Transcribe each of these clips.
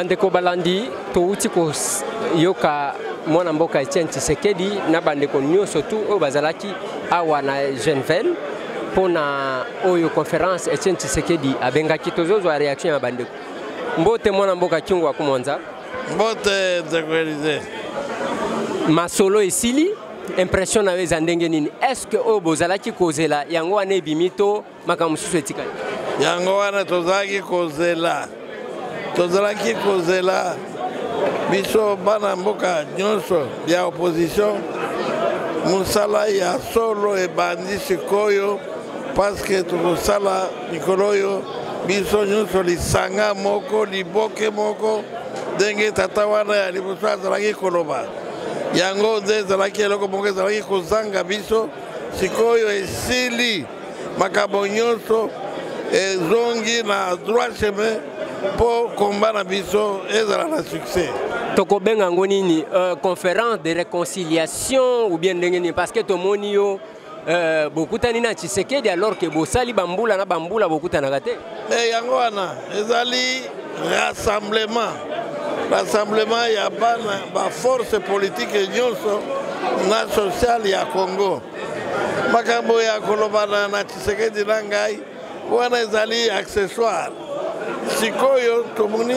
Bandeko balandi, touti koyoka mwana mboka Etienne Tshisekedi na bandeko nyonso tu oyo bazalaki awa na Genève mpo na oyo conférence Etienne Tshisekedi abengaki. Tozozwa réaction ya bandeko. Mbote mwana mboka Kyungu wa Kumwanza. Mbote ndeko Elise. Masolo esili, impression na yo eza ndenge nini? Est-ce que oyo bozalaki kozela yango wana ebimi to makambo mosusu etikali? Yango wana tozalaki kozela, tozalaki kozela biso bana mboka nyonso ya opposition. Mosala ya solo ebandi sikoyo, parce que tokosala mikolo oyo biso nyonso lisanga moko, liboke moko, ndenge tata wana ya liboso azalaki koloba. Yango nde ezalaki eloko moko ezalaki kozanga biso. Sikoyo esili, makambo nyonso ezongi na droit chemin mpo komba na biso ezala na succès. Tokobenga yango nini? Conférence de réconciliation ou bien ndenge nini? Parce que tomoni yo bokutani na Tshisekedi alors que bosali bambula na bambula bokutanaka te. Yango wana ezali rassemblement, rassemblement ya bana baforce politique nyonso na sociale ya Congo. Makambo ya kolobana na Tshisekedi na ngai wana ezali accessoire. Sikoyo tomoni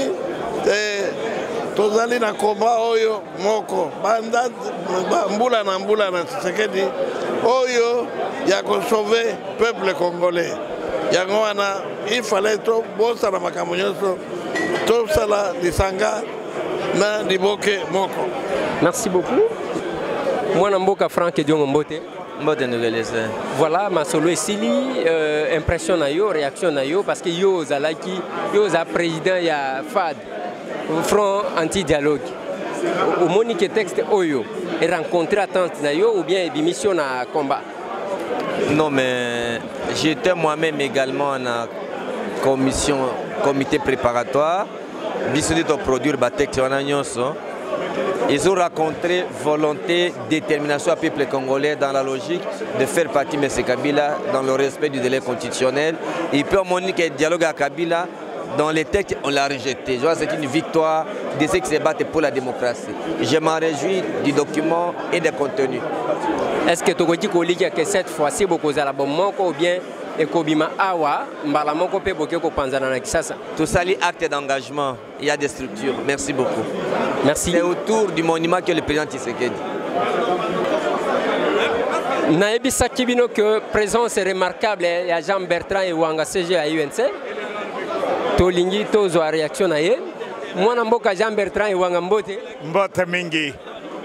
tozali na komba oyo moko banda mbula na mbula na Tshisekedi oyo ya kosauve peuple congolais. Yango wana il fallait tobosana makambo nyonso, tosala lisanga na liboke moko. Merci beaucoup mwana mboka Frank Diongo. Mbote. Mbote ndeko Eliezer. Voilà, masolo esili, impression na yo, réaction na yo, parce que yo ozalaki, yo oza président ya FAD, Front Anti Dialogue. Omoni ke texte oyo erencontre attente na yo ou bien ebimisi yo na combat? Non, mais j'étais moi-même également na commission, comité préparatoire. Biso nde toproduire batexte wana nyonso. Ils ont rencontré volonté, détermination à peuple congolais dans la logique de faire partie M. Kabila dans le respect du délai constitutionnel. Et puis on dit que le dialogue à Kabila, dans les textes, on l'a rejeté. Je vois, c'est une victoire de ceux qui se battent pour la démocratie. Je m'en réjouis du document et des contenus. Est-ce que tokoki kolikia que cette fois-ci bokozala bomoko ou bien ekobima awa mbala moko mpe boke kopanzana na Kisasa? Tosali acte d'engagement, il y a des structures. Merci beaucoup. Merci. C'est autour du monument que le président Tshisekedi. Nayebisaki bino que présence remarquable ya Jean Bertrand Ewanga, CG ya UNC. Tolingi tozwa réaction na ye. Mwana mboka Jean Bertrand Ewanga, mbote. Mbote mingi.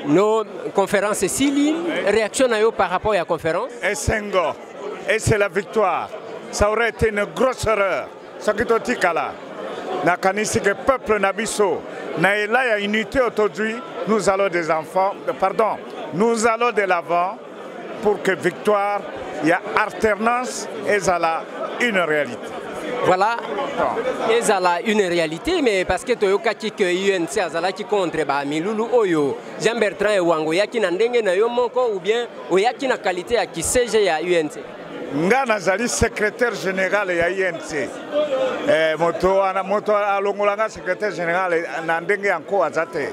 No conférence esili, réaction na yo par rapport ya conférence? Esengo, et c'est la victoire. Ça aurait été une grosse erreur soki totikala. Nakanisi ke peuple na biso na ela ya unité. Aujourd'hui, nous allons des enfants, pardon, nous allons de l'avant pour que victoire ya alternance ezala une réalité. Voilà, ezala une réalité, mais parce que toyokaki ke UNC azalaki contre bamilulu oyo. Jean Bertrand Ewango, oyaki na ndenge na yo moko ou bien oyaki na qualité ya kiCG ya UNC? Nga nazali secrétaire général ya UNC. Moto wana, moto alongolanga secrétaire général na ndenge ya nko aza te.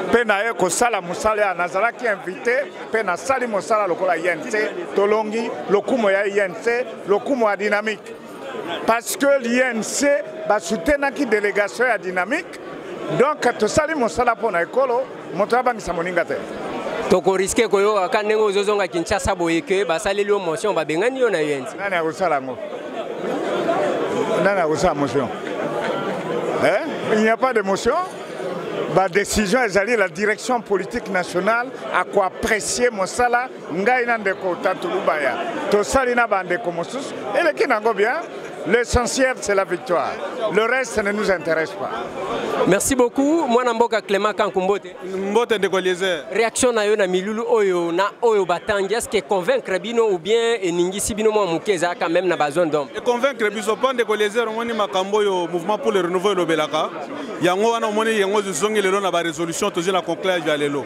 Mpe naye kosala mosala ya nazalaki invité mpe nasali mosala lokola UNC. Tolongi, lokumu ya UNC, lokumu ya dynamique, parce que l'UNC basoutenaki délégation ya dynamique. Donc tosali mosala mpo na ekolo, moto abangisa moninga te. Tokorisquer koyoka ka ndenge ozozonga Kinshasa boye ke basaleli yo motion, babengani yo na UNC? Nani akosala yango? Nani akosala motion, hein? Il n'y a pas de motion. Badécision ezali la direction politique nationale akoapprécier mosala ngai na ndeko Tatu Lubaya tosali na bandeko mosusu. Eleki nango bien. L'essentiel, c'est la victoire, le reste ne nous intéresse pas. Merci beaucoup. Mwana mboka Clément Kanku, mbote. Mbote ndeko Eliezer. Réaction na yo na milulu oyo, na oyo batangi, est ce que convaincre bino ou bien eningisi bino mwa moke, ezala quand même na bazone d'ombre? Econvaincre biso mpo ndeko Eliezer, omoni makambo oyo Mouvement pour le renouveau elobelaka, yango wana omoni yango ezongi lelo na barésolution tozwi na conclave ya lelo.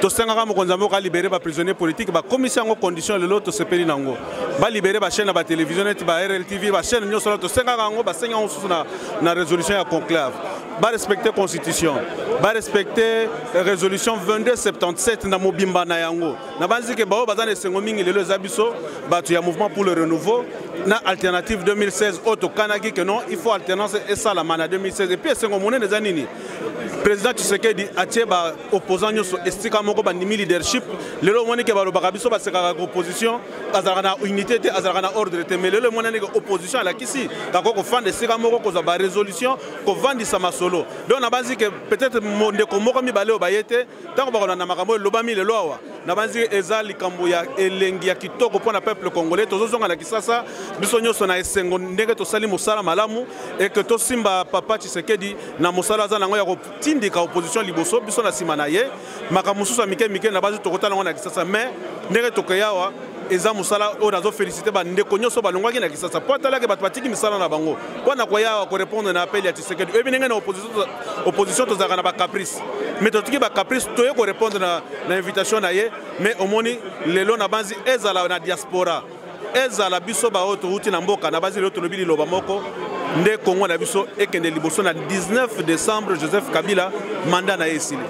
Tosengaka mokonzi ya mboka alibérer baprisonnier politique, bakomisi yango condition. Lelo tosepeli nango, balibérer bachaîne na batélévision neti ba RLTV, bachaîne nyonso wana tosengaka yango, basengi yango mosusu na résolution ya conclave. Barespecte constitution, barespecte résolution 2277 na mobimba na yango. Nabanzi ke baoyo baza na esengo mingi lelo eza biso bato ya Mouvement pour le renouveau na Alternative 2016, oyo tokanaki ke non, il faut alternance esalama na 2016. Et puis esengo monene eza nini? Président Tshisekedi atie baopposant nyonso esika moko, bandimi leadership. Lelo omoni ke balobaka, biso basekaka, opposition azalaka na unité te, azalaka na ordre te, mais lelo emonani ke opposition alakisi kako kofanda esika moko, kozwa barésolution, kovandisa masolo. Donc nabanzi ke peut-être ndeko moko, mibale oyo baye te, ntango bakolanda makambo oyo elobami lelo awa, nabanzi eza likambo ya elengi ya kitoko mpo na peuple congolais. Tozozonga na Kisasa biso nyonso na esengo ndenge tosali mosala malamu eke tosimba papa Tshisekedi na mosala aza nango ya kotindika opposition liboso, biso na nsima na ye. Makambo mosusu ya mike mike na bazi tokotala yango na Kisasa, mais ndenge tokei awa eza mosala oyo nazofélicité bandeko nyonso balongwaki na Kisasa, mpo atalaki bato batiki misala na bango mpo na koya awa korépondre na appel ya Tshisekedi. Oyebi ndenge na opposition tozalaka na bacaprice, mais totiki bacaprice, toye korépondre na invitation na ye. Mais omoni lelo na banzi ezala na diaspora, ezala biso baoyo touti na mboka, na banzi lelo tolobi liloba moko nde Kongo na biso ekende liboso. Na 19 décembre, Joseph Kabila mandat na ye esili.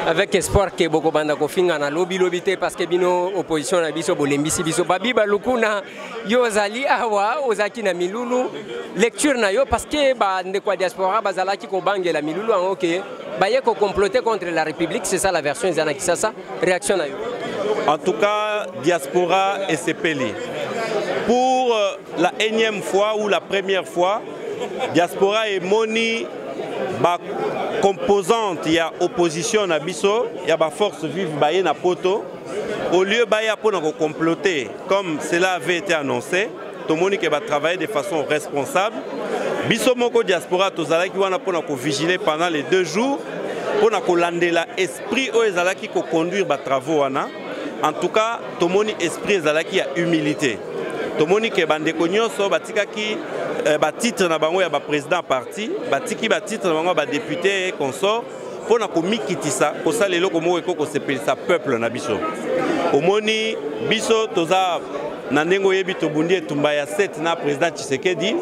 Avec espoir ke bokobanda kofinga na lobi lobi te, parce que bino opposition na biso bolembisi biso. Babi Balukuna, yo ozali awa, ozalaki na milulu, lecture na yo, parce que bandeko ya diaspora bazalaki kobangela milulu yango ke baye kocomploter contre la République, c'est ça la version eza na Kisasa. Réaction na yo? En tout cas, diaspora esepeli. Pour la énième fois ou la première fois, diaspora emoni ba composante ya opposition na biso, ya ba force vive baye na poto, au lieu baya mpona kocomploter comme cela avait été annoncé, tomoni ke batravailler de façon responsable. Biso moko diaspora tozalaki wana mpona kovigiler pendant les 2 jours, mpona kolandela esprit oyo ezalaki koconduire batravaux wana. En tout cas, tomoni esprit ezalaki ya humilité. Tomoni ke bandeko nyonso batikaki batitre na bango ya baprésident parti, batiki batitre na bango ya badéputé et consort, mpo na komikitisa kosala eloko moko ekoki kosepelisa peuple na biso. Omoni, biso toza na ndenge oyebi, tobundi etumba ya 7 na président Tshisekedi.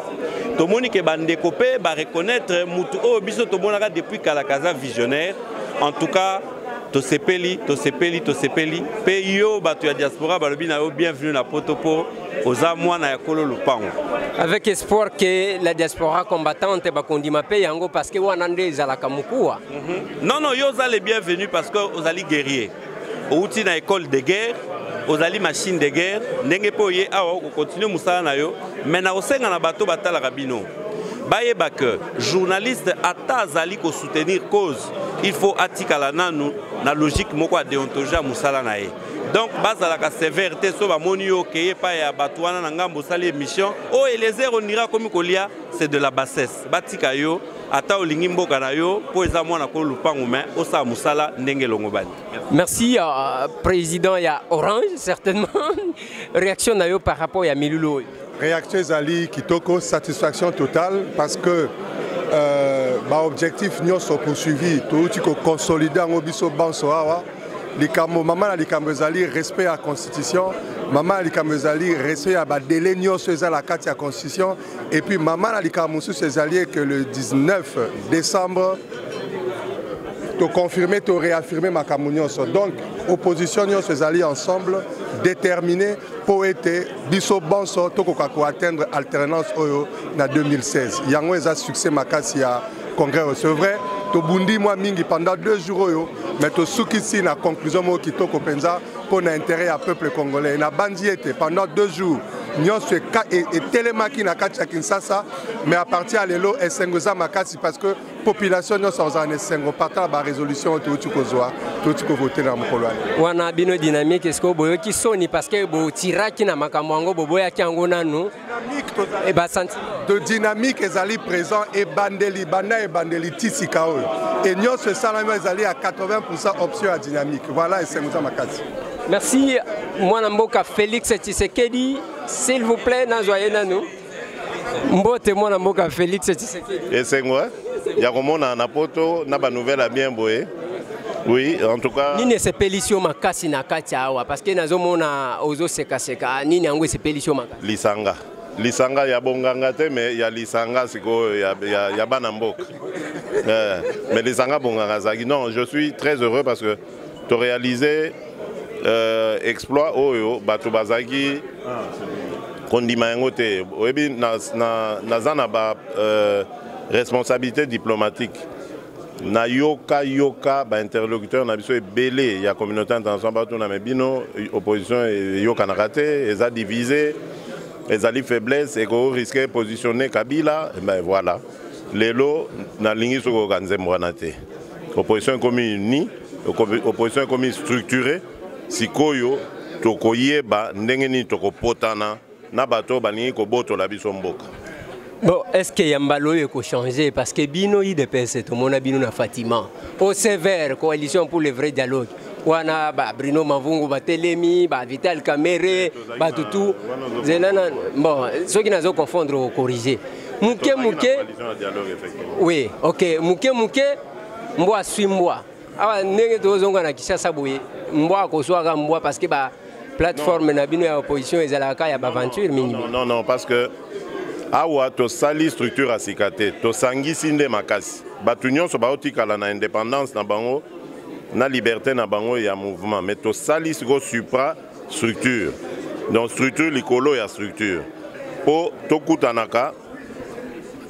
Tomoni ke bandeko mpe bareconnaître mutu oyo biso tomonaka depuis kala kaza visionnaire. En tout cas, tosepeli, tosepeli, tosepeli. Mpe yo, bato ya diaspora balobi na yo bienvenue na poto, mpo oza mwana ya kolo lupango. Avec espoir que la diaspora combattante bakondima mpe yango, parce que wana nde ezalaka mokuwa. Non, yo oza le bienvenu, parce que ozali guerrier, outi na école de guerre, ozali machine de guerre. Ndenge mpe oye awa, okokontinue mosala na yo. Mais na kosenga na bato batalaka bino bayeba ke journaliste, ata azali kosoutenir cause, il faut atikala nanu na logique moko ya déontologie ya mosala na ye. Donc bazalaka sévère te. So bamoni yo okeye epai ya bato wana na ngambo, osali émission oyo, Elezer ondira akomi kolia, c'est de la bassesse. Batika yo, ata olingi mboka na yo mpo eza mwana kolo lupango, mais osala mosala ndenge elongo bani. Merci, président ya Orange, certainement réaction na yo par rapport ya milulu oyo? Réaction ezali kitoko, satisfaction totale, parce que baobjectif nyonso poursuivi, touti koconsolide yango biso banso awa. Likambo mama na likambo ezali respect ya constitution, mama na likambo ezali respect ya badélai nyonso eza na kati ya constitution, et puis mama na likambo mosusu ezali que le 19 décembre toconfirme, toréaffirme makambo nyonso. Donc opposition nyonso ezali ensemble, déterminé mpo ete biso bonso tokoka koatteindre alternance oyo na 2016. Yango eza succès makasi ya congrès. C'est vrai, tobundi mwa mingi pendant 2 jours oyo, mais tosukisi na conclusion moko kitoko mpenza mpo na intérêt ya peuple congolais. Nabandi ete pendant 2 jours nyonso etelemaki na kati ya Kinshasa, mais à partir ya lelo esengo eza makasi, parce que population nyonso azala na esengo partant na barésolution oyo touti kozwa, touti kovote na mokolo wana. Wana bino dynamique, est-ce que boyoki soni parce que botiraki na makambo yango, boboyaki yango nanu e basentiment? De dynamique ezali présent ebandeli, banda ebandeli ti sika oyo, e nyonso esalami ezali ya 80 option ya dynamique. Voilà, esengo eza makasi. Merci. Mwana mboka Félix Tshisekedi, s'il vous plaît, nazwa ye nanu. Mbote, mwana mboka Félix Tshisekedi. Esengo ya komona na poto na banouvelle ya bien boye. Oui, en tout cas. Nini esepelisi yo makasi na kati awa? Parce que nazomona ozosekaseka. Nini yango esepelisi yo makasi? Lisanga. Lisanga ya bonganga te, mais ya lisanga sikoyo ya bana mboka. Mais lisanga bonganga azalaki. Non, je suis très heureux parce que to réaliser exploit oyo bato bazalaki kondima yango te. Oyebi, naza na ba responsabilité diplomatique. Nayoka yoka bainterlocuteur na biso ebele ya communauté internationale, batuna: "Me bino opposition eyokanaka te, eza divisé, ezali faiblesse, ekorisquer positionner Kabila." Ben voilà, lelo nalingi soki oyoka nzembo wana te. Opposition ekomi unie, opposition ekomi structuré. Sikoyo tokoyeba ndenge nini tokopotana na bato oyo balingi kobotola biso mboka. Bon, est ce que ya mbala oyo ekochange? Parce que bino UDPS, tomona bino na Fatima au sévère, Coalition pour le vrai dialogue wana, ba Bruno Mavungu batelemi, ba Vital Kamerhe, bato tu zela na. Bon, soki nazo confondre, ocorrige moke moke. Oui, ok, moke moke. Mbwa aswi mbwa awa, ndenge tozonga na Kinshasa boye, mbwa akozwaka mbwa, parce que ba plateforme na bino ya opposition ezalaka ya baaventure mingi. Non, non, parce que awa tosali structure ya sika te, tosangisi nde makasi. Bato nyonso baotikala na indépendance na bango, na liberté na bango ya mouvement, mais tosali sikoyo supra structure, donc structure likolo ya structure, mpo tokutanaka,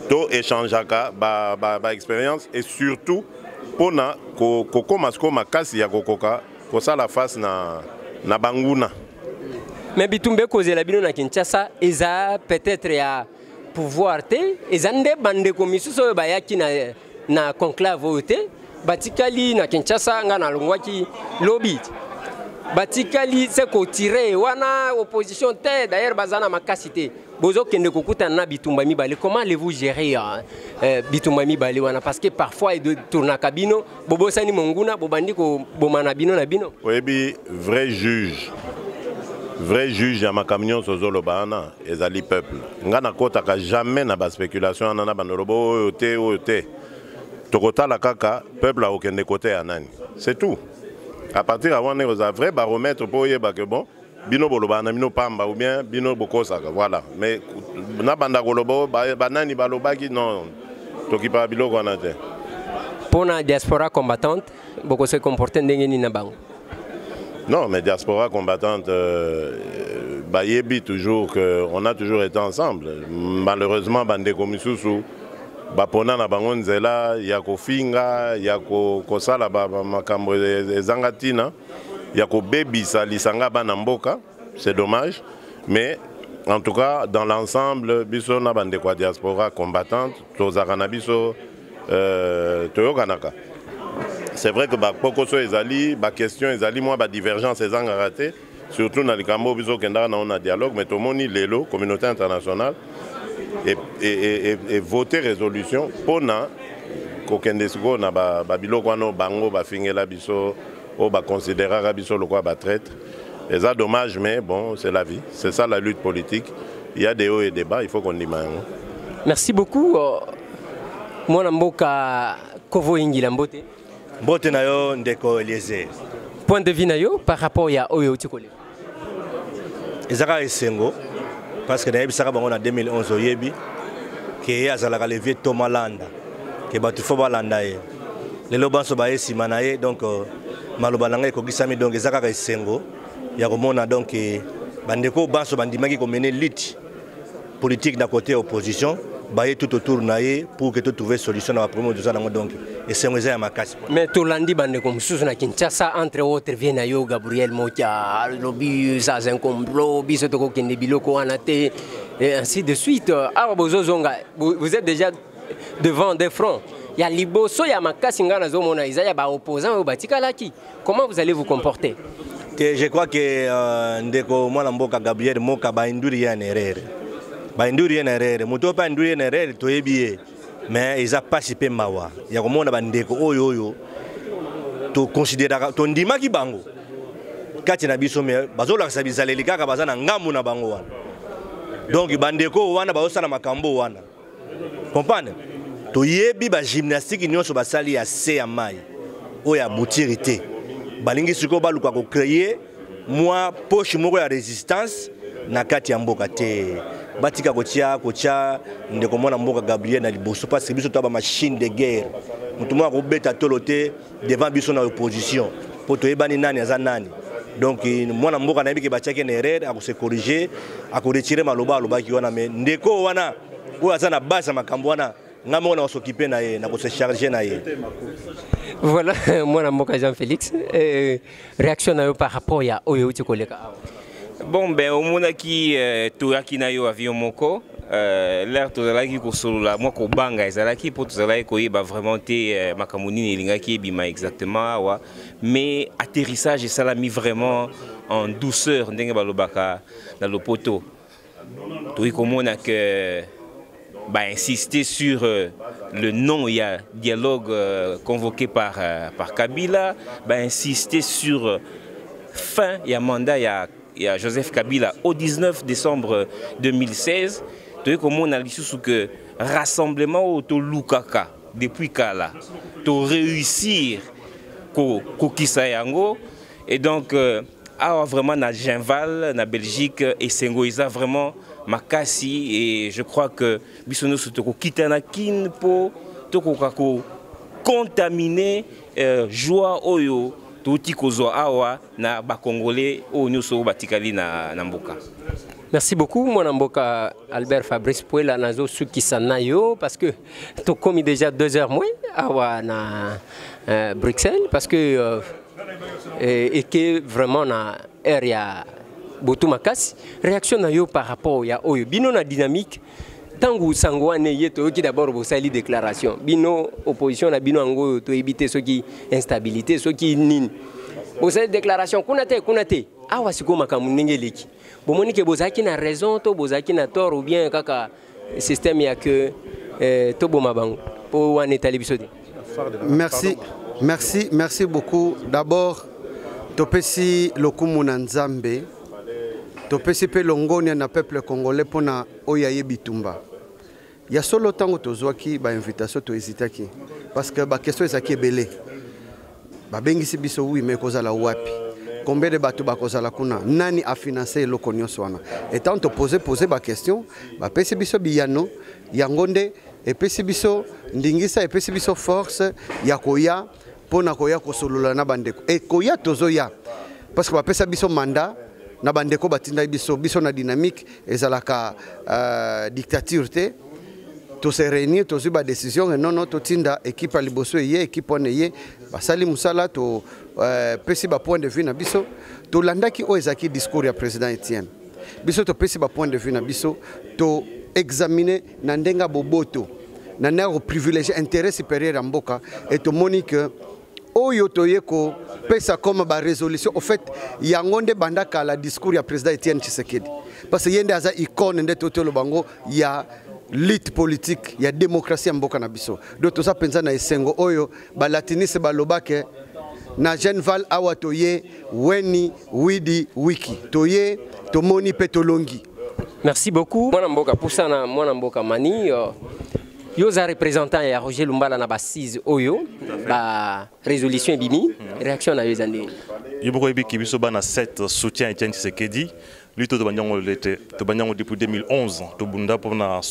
to échangeaka ba expérience ba et surtout mpona kokóma sikoyo makasi ya kokoka kosala face na banguna. Mais bitumba ekozela bino na Kinshasa eza peut-être ya pouvoir te, eza nde bandeko misusu oyo bayaki na conclave oyo te, batikali na Kinshasa. Nga nalongwaki lobi, batikali se kotire wana opposition te. D'ailleurs baza na makasi te. Bozokende kokutana na bitumba mibale. Comment allez-vous gérer bitumba mibale wana? Parce que parfois etournaka bino, bobosani monguna, bobandi kobomana bino na bino. Oyebi, vrai juge, vrai juge ya makambo nyonso ozoloba wana ezali peuple. Nga nakɔtaka jamais na baspéculation wana na bandoloba oyo te, oyo te. Tokotala kaka peuple akokende kote ya nani, c'est tout. À partir ya wana ekozala vrai baromètre mpo oyeba ke bon, bino bolobaka na bino pamba ou bien bino bokosaka. Voilà. Mais nabanda koloba banani balobaki, non, tokipaka biloko wana te. Mpo na diaspora combattante, bokose comporte ndenge nini na bango? Non, mais diaspora combattante, bayebi toujours que on a toujours été ensemble. Malheureusement, bandeko misusu bapona na bango nzela ya kofinga, ya kosala makambo ezanga ntina, ya kobebisa lisanga bana mboka. C'est dommage, mais en tout cas, dans l'ensemble, biso na bandeko ya diaspora combattante tozalaka na biso, toyokanaka. C'est vrai que bapokoso ezali, baquestion ezali, mwa badivergence ezangaka te, surtout na likambo oyo biso okendaka nango na dialogue. Mais tomoni lelo communauté internationale evote résolution mpona kokende sikoyo na babiloko wana bango bafingela biso, oyo baconsidéraka biso lokola batraître. Eza dommage, mais bon, c'est la vie, c'est ça la lutte politique. Il y a des hauts et des bas, il faut qu'on ndima yango. Merci beaucoup, mwana mboka Kovo Ingila. Mbote. Mbote na yo, ndeko Eliezer. Point de vue na yo par rapport ya oyo outi koleka? Eza kaka esengo, parce que nayebisaka bango na 2011, oyebi ke ye azalaka le vieux Thomas Landa, ke bato fo balanda ye. Lelo banso baye nsima na ye, donc maloba na ngai ekokisami. Donc eza kaka esengo ya komona donc bandeko banso bandimaki komene lutte politique na côté opposition, baye tout autour na ye pour que totrouve solution na baproblème toza nango. Donc esengo eza ya makasi. Mais tolandi bandeko mosusu na Kinshasa, entre autres vieux na yo Gabriel Mokia, alobi ça c'est un complot, biso tokokende biloko wana te, et ainsi de suite. Awa bozozonga, vous êtes déjà devant des fronts ya liboso ya makasi. Ngai nazomona eza ya baopposant oyo batikalaki. Comment vous allez vous comporter? Te, je crois que ndeko mwana mboka Gabriel Moka bainduri ye en erreur, bainduri ye na erreur. Moto oyo mpe ainduri ye na erreur, toyebi ye. Mais eza mpasi mpe mawa ya komona bandeko oyo tokonsideraka, tondimaki bango kati na biso, mais bazolakisa bizaleli kaka baza na ngambu na bango wana. Donc bandeko wana bazosala makambo wana, comprendre, toyebi bagymnastique nyonso basali ya se ya mai oyo abutiri te. Balingi sikoyo baluka kocréer mwa poche moko ya résistance na kati ya mboka te. Batika kotia kotia ndeko mwana mboka Gabriel na liboso parce que biso toa ba machine de guerre. Moto moko akobeta tolo te devant biso na opposition mpo toyebani nani aza nani. Donc mwana mboka nayebi ke batiaki na erreur, akose corriger, akoretire maloba alobaki wana. Mais ndeko wana oyo aza na base ya makambo wana, ngai moko nakosokipe na ye, nakose charge na ye. Voilà, mwana mboka Jean Félix, réaction na yo par rapport ya oyo euti koleka awa? Bon ben, omonaki toyaki na yo avion moko, l'heure tozalaki kosolola, mwa kobanga ezalaki mpo tozalaki koyeba vraiment te makambo nini elingaki ebima exactement awa. Mais atterrissage esalami vraiment en douceur, ndenge balobaka na lopoto. Toyi komona que bainsister sur le nom, il y a dialogue convoqué par Kabila, bainsister sur fin ya mandat ya Joseph Kabila au 19 décembre 2016. Toyi komona lisusu que rassemblement oyo tolukaka depuis kala, toréussir kokokisa yango. Et donc awa vraiment na Genval, na Belgique, esengo eza vraiment makasi. Et je crois que biso nyonso tokokita na Kine mpo tokoka kocontaminer joie oyo touti kozwa awa na Bacongolais oyo nyonso oyo batikali na mboka. Merci beaucoup, mwana mboka Albert Fabrice Puela. Nazosukisa na yo parce que tokomi déjà 2 heures moins awa na Bruxelles, parce que eke vraiment na heure ya butu makasi. Réaction na yo par rapport ya oyo bino na dynamique, ntango sango wana ye toyoki, d'abord bosali déclaration, bino opposition na bino yango oyo toyebi te soki instabilité soki nini, bosali déclaration kuna te, kuna te. Awa sikoyo makambo ndenge eleki, bomoni ke bozalaki na raison to bozalaki na tort, ou bien kaka système ya ke toboma bango mpo wana etali biso te? Merci, merci, merci beaucoup. D'abord topesi lokumu na Nzambe, topesi mpe longonia na peuple congolais mpona oyo ayebi tumba ya solo. Ntango tozwaki bainvitation, tohésitaki parce que baquestion ezalaki ebele. Babengisi biso, oui, mais ekozala wapi? Combien de bato bakozala kuna? Nani afinance eloko nyonso wana? Etant topose pose baquestion, bapesi biso biyano. Yango nde epesi biso ndingisa, epesi biso force ya koya mpo na koya kosolola na bandeko. E koya, tozoya parce que bapesa biso mandat na bandeko batindaki biso. Biso na dynamique ezalaka dictature te. Tose réunir, tozwi badécision enono, totinda équipe ya liboso. Eye équipe wana eye, basali mosala, topesi bapoint de vue na biso. Tolandaki oyo ezalaki discours ya président Etienne. Biso topesi bapoint de vue na biso, toexamine na ndenge ya boboto, na ndenge ya koprivilégie intérêt supérieur ya mboka. E tomoni ke oyo toye kopesa comme barésolution, au fait, yango nde banda kala discours ya président Etienne Tshisekedi, parce que ye nde aza icône, nde totoloba bango ya lutte politique ya démocratie ya mboka na biso. Donc toza mpenza na esengo oyo balatiniste balobake na Genval awa. Toye weni widi wiki, toye tomoni mpe tolongi. Merci beaucoup, mwana mboka Pusana. Mwana mboka Mani, yo oza représentant ya Roger Lumbala na basize oyo ba résolution ebimi. Réaction na yo eza ndenge? Yo moko oyebiki, biso bana 7 soutien Etienne Tshisekedi, lui to tobandi yango lelo te, tobandi yango depuis 2011. Tobunda mpona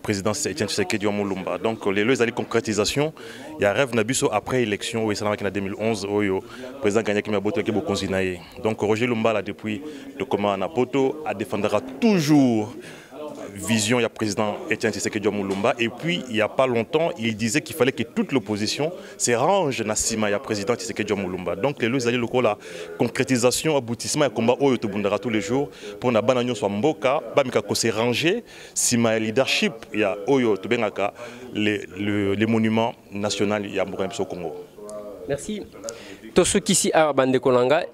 présidence Etienne Tshisekedi wa Mulumba. Donc lelo ezali concrétisation ya rêve na biso après élection oyo esalamaki na 2011, oyo président gagnaki, mabotolaki bokonzi na ye. Donc Roger Lumbala, depuis tokoma na poto, adéfendra toujours vision ya président Etienne Tshisekedi wa Mulumba. Et puis il y a pas longtemps, il disait qu'il fallait que toute l'opposition se range na sima ya président Tshisekedi wa Mulumba. Donc lelo ezali lokola concrétisation, aboutissement ya combat oyo tobundaka tous les jours pour na bana nyonso ya mboka bamika ko se ranger sima ya leadership ya oyo tobengaka les monuments national ya mboka na biso Congo. Merci. Tosukisi awa, bandeko na ngai.